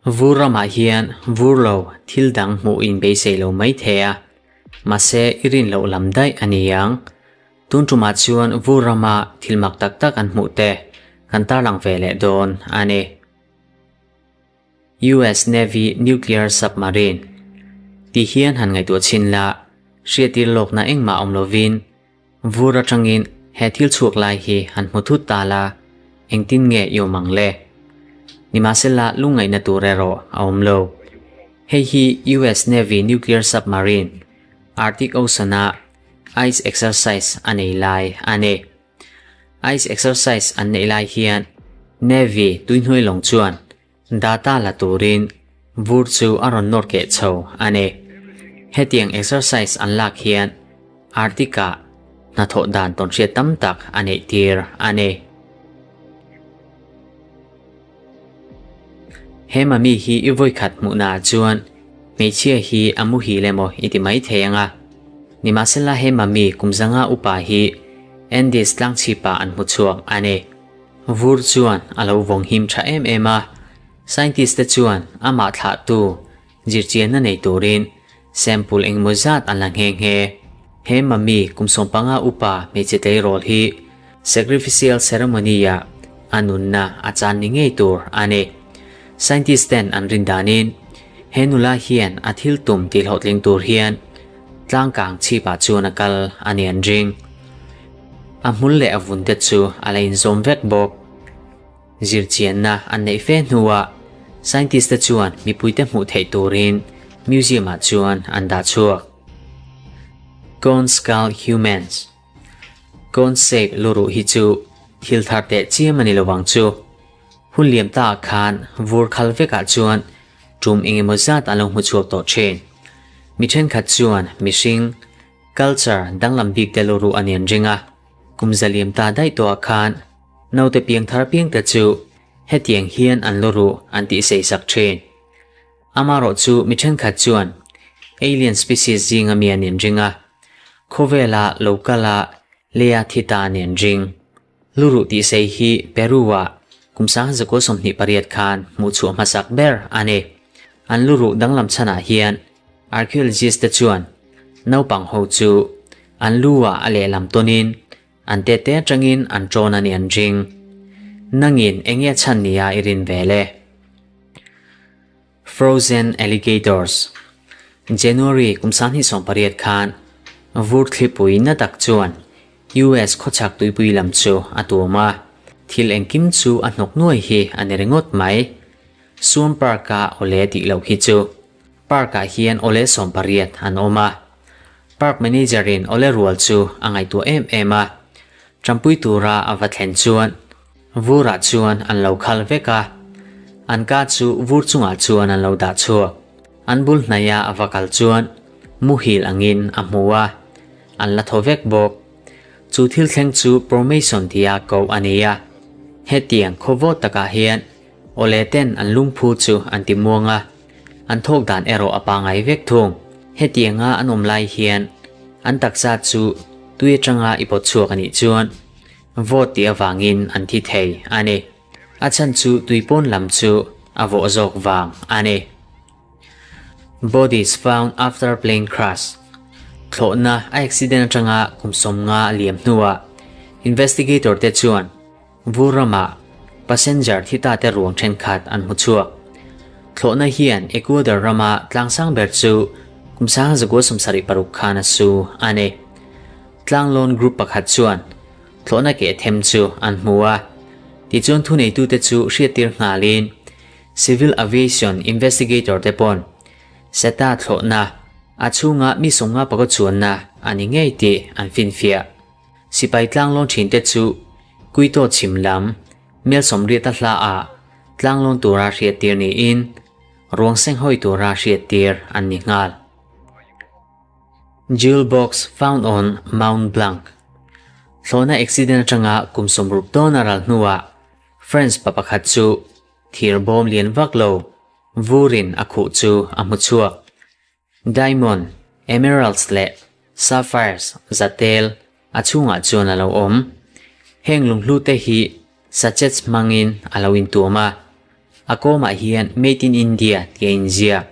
Vur ramah hian vur lo thil dang hmuh in beisei lo mai thei a, mahse i rin loh lam daih a ni ang. Tun tumah chuan vur rama thil mak tak tak an hmuh te kan tarlang ve leh dawn a ni. US Navy Nuclear Submarine tih hian han ngaihtuah chhin la, hriattir lawkna engmah awm lovin vur atangin he thil chhuak lai hi han hmu thut ta la, engtin nge i awm ang le? Nimahsela lungngaihna tur erawh a awm lo. Hei hi US Navy Nuclear Submarine Arctic Ocean-a ice exercise a nei lai a ni. Ice exercise an neih lai hian Navy tuihnuai lawng chuan data la turin vur chu a rawn nawr keh chho a ni. Hetiang exercise an lak hian Arctic-ah hnathawh dan tawnhriat tam tak a neih tir a ni. He mami hi i vawikhat hmuhnaah chuan hmeichhia hi a muhil emaw i ti mai thei ang a. Nimahsela he mami kum zanga upa hi Andes tlangchhipa an hmu chhuak a ni. Vur chuan a lo vawng him tha em em a, scientist te chuan amah thlahtu zirchianna nei turin sample engemaw zat an la nghe nghe. He mami kum 15 upa hmeichhe tleirawl hi sacrificial ceremony-ah a nunna a chan ni ngei tur a ni. Scientist ten an rin danin he nula hian a thil tum tih hlawhtling tur hian tlangkang chhipah chuan a kal a ni an ring. A hmul leh a vun te chu a la inzawm vek bawk. Zirchianna an neih fe hnuah scientist te chuan mipuite hmuh theih turin museum ah chuan an dah chhuak. Cone Skull Humans Cone shape luruh hi chu thil thar teh chiam a ni lo vang chu. Hun liam ta ah khan vur khal vekah chuan tum engemaw zat an lo hmu chhuak tawh thin. Mi thenkhat chuan mihring culture danglam bik te luruh a ni an ring a, kum zaliam ta daih tawh ah khan Naute piang thar piangte chu hetiang hian an lu ruh an tih sei sak thin. Amarawh chu mi thenkhat chuan alien species zinga mi an inring a, khawvela lo kala leia thi ta an inring. Lu ruh tih sei hi Peru-ah kum 1928 khan hmuhchhuah hmasak ber a ni. An lu ruh danglam chhanah hian archaeologist te chuan naupang ho chu an lu-ah a lehlam tawnin An tete atangin an ṭawn a ni an ring. Nangin enge a chhan nia i rin ve le? Frozen Alligators January kum 2018 khan vur thlipui na tak chuan US khawchhak tuipui lam chu a tuam a, thil engkim chu a hnawk nuai hi a ni ringawt mai. Suam Park-a awle tih loh hi chu Park-ah hian awle 18 an awm a. Park manager-in awle rual chu a ngaihtuah em em a, ṭampui tura a va thlen chuan vurah chuan an lo khal vek a, an ka chu vur chungah chuan an lo dah chhuak. An bul hnaia a va kal chuan muhil angin a hmu a, an la thaw vek bawk. Chu thil thleng chu Promation tia koh a ni a, hetiang khaw vawt takah hian Awle ten an lungphu chu an ti muang a, an thawk dan erawh a pangai vek thung. Hetianga an awm lai hian an taksa chu tui atanga i pawt chhuak a nih chuan vawt tih avangin an thi thei a ni. A chhan chu tui pawn lam chu a vawh zawk vang a ni. Bodies found after plane crash Thlawhna a accident atanga kum 50 a liam hnuah investigator te chuan Vur ramah passenger thi ta te ruang thenkhat an hmu chhuak. Thlawhna hian Ecuador rama tlangsang ber chu kum 1976 khan a su a ni. Tlanglawn group pakhat chuan thlawhna keh them chu an hmu a, tichuan thuneitute chu hriattir nghalin Civil Aviation Investigator te pawn SATA thlawhna a chhunga mi 50 pakaw chuanna a ni ngei tih an finfiah. Sipai tlanglawn thinte chu Quito chhim lam mel 80 a hla ah tlanglawn tura hriattir niin ruang seng hawi tura hriattir an ni nghal. Jewel box found on Mount Blanc Thlawhna accident atanga kum 60 dawn a ral hnuah France pa pakhat chu thir bawm lian vak lo vurin a khuh chu a hmu chhuak. Diamond, emeralds leh sapphires zatel a chhungah chuan a lo awm. Heng lunghlu te hi Sachets hmangin a lo intuam a, a kawmah hian Made in India tih a inziak.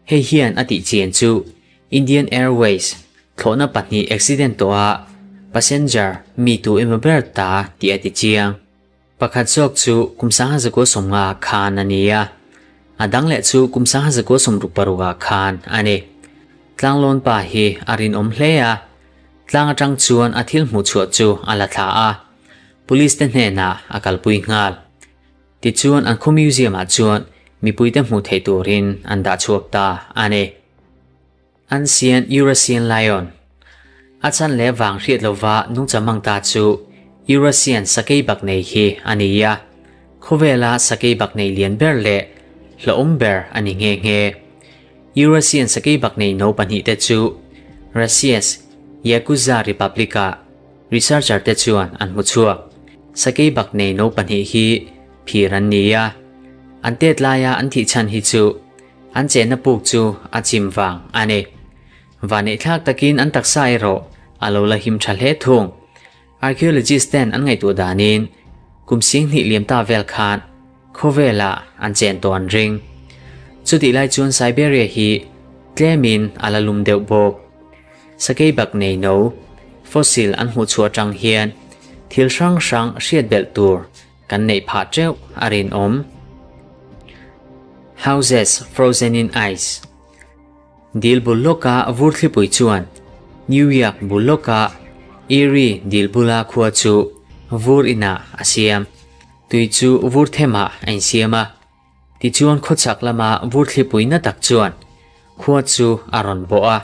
Hei hian a tih chian chu Indian Airways thlawhna pahnih accident tawha passenger mi tu emaw ber ta tih a ti chiang. Pakhat zawk chu kum sangha zakua sawmnga khan a ni a, a dang leh chu kum sangha zakua sawmruk parukah khan a ni. Tlanglawn pa hi a rinawm hle a, tlang atang chuan a thil hmuh chhuah chu a la thla a, Police te hnenah a kalpui nghal. Tichuan an khaw museum ah chuan mipuite hmuh theih turin an dah chhuak ta a ni. Ancient Eurasian Lion A chan leh vang hriat lova nungcha mang ta chu Eurasian sakei bak nei hi a ni a, khawvela sakei bak nei lian ber leh hlauhawm ber a ni nghe nghe. Eurasian sakei bak nei no pahnihte chu Russia's Yakuza Republic-ah Researcher te chuan an hmu chhuak. Sakei bak nei no pahnih hi phir an ni a, an tet laia an thih chhan hi chu an chenna puk chu a chim vang a ni. Vaneihthlak takin an taksa erawh a lo la him tha hle thung. Archaeologist ten an ngaihtuah danin kum singhnih liam ta vel khan khawvelah an chen tawh an ring. Chutih lai chuan Siberia hi tlemin a la lum deuh bawk. Sakei bak nei no, fossil an hmuh chhuah atang hian thil hrang hrang hriat belh tur kan neih phah teuh a rinawm. Houses frozen in ice Dil bul lawka vur thlipui chuan New York bul lawka Erie dil bula khua chu vur inah a siam. Tui chu vur themah a insiam a. Tichuan khawchhak lama vur thlipui na tak chuan khua chu a rawn bawh a,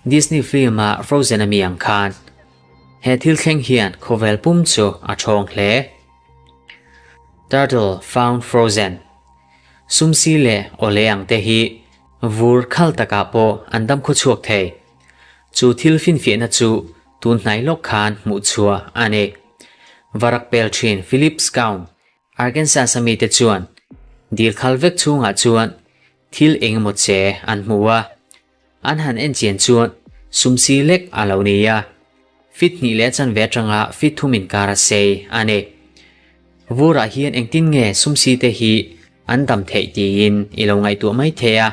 Disney film-a Frozen a mi ang khan. He thil thleng hian khawvel pum chu a ṭhawng hle. Turtle found frozen Sumsi leh awle ang te hi vur khal takah pawh an dam khawchhuak thei. Chu thil finfiahna chu tun hnai lawk khan hmuh chhuah a ni. Varak pel ṭhin Philip Scown Arkansas a mite chuan dil khal vek chhungah chuan thil eng emaw che an hmu a, an han en chian chuan sumsi lek a lo ni a, fit hnih leh chanve atanga fit thum inkar a sei a ni. Vurah hian engtin nge sumsi te hi an dam theih tiin i lo ngaihtuah mai thei a,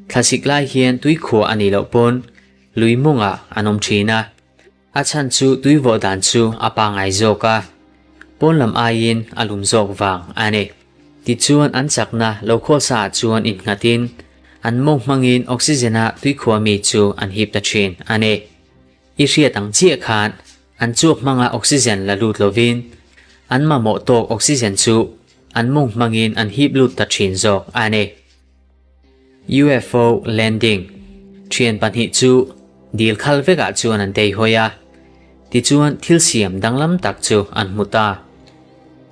thlasik lai hian tuikhuah a nih loh pawn lui mawngah an awm thin a. A chhan chu tui vawh dan chu a pangngai zawk a, pawn lam aiin a lum zawk vang a ni. Tichuan an chakna lo khawlsa ah chuan innghatin an mawng hmangin oxygen a tuikhua mi chu an hip ta thin a ni. I hriat ang chiah khan an chuak hmanga oxygen la lut lovin an mamawh tawk oxygen chu an mawng hmangin an hip lut ta thin zawk a ni. UFO landing Thian pahnih chu dil khal vekah chuan an teihawi a, tichuan thil siam danglam tak chu an hmu ta.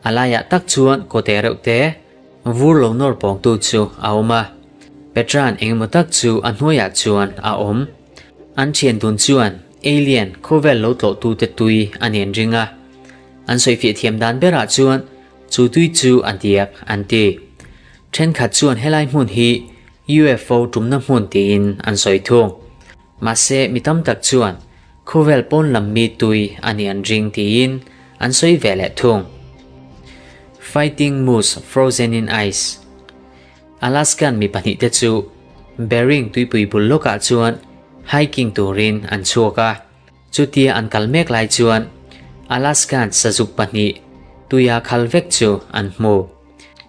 A laiah tak chuan kawte reuh te vur lo nawr pawngtu chu a awm a, Petra'n engemaw tak chu a hnuaiah chuan a awm. An thian dun chuan alien khawvel lo tlawhtute tui a nen ring a, an sawifiah thiam dan berah chuan chu tui chu a diak an ti. Thenkhat chuan helai hmun hi UFO tumna hmun tiin an sawi thung. Mahse mi tam tak chuan khawvel pawn lam mi tui a nih an ring tiin an sawi ve leh thung. Fighting Moose Frozen in Ice Alaskan mi pahnihte chu Bering tuipui bul lawkah chuan hiking turin an chhuak a. Chutia an kal mek lai chuan Alaskan sazuk pahnih tuia khal vek chu an hmu.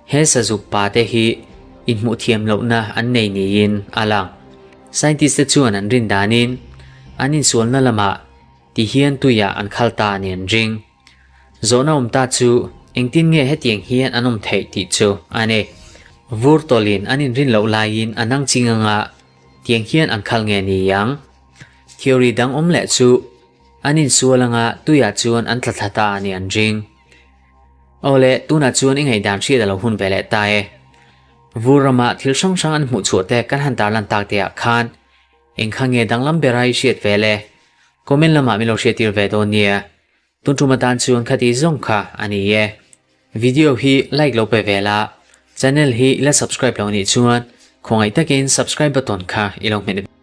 He sazuk pa te hi inhmuh thiam lohna an nei niin a lang. Scientist te chuan an rin danin an insualna lamah ti hian tuiah an khal ta a ni an ring. Zawhna awm ta chu engtin nge hetiang hian an awm theih tih chu a ni. Vur tawlhin an inrin loh laiin a nang ching anga tiang hian an khal nge ni ang? Theory dang awm leh chu an insual anga tuiah chuan an tla thla ta a ni an ring. Aw le, tunah chuan i ngaihdan hriat a lo hun ve leh ta e. Vur rama thil hrang hrang an hmuh chhuah te kan han tarlan tak te ah khan eng kha nge danglam bera i hriat ve le? Comment lamah min lo hriattir ve dawn nia. Tun tum atan chuan khati zawng kha a ni e. Video hi like lo pe ve la, channel hi i la subscribe lo nih chuan khawngaih takin subscribe button kha i lo hmet.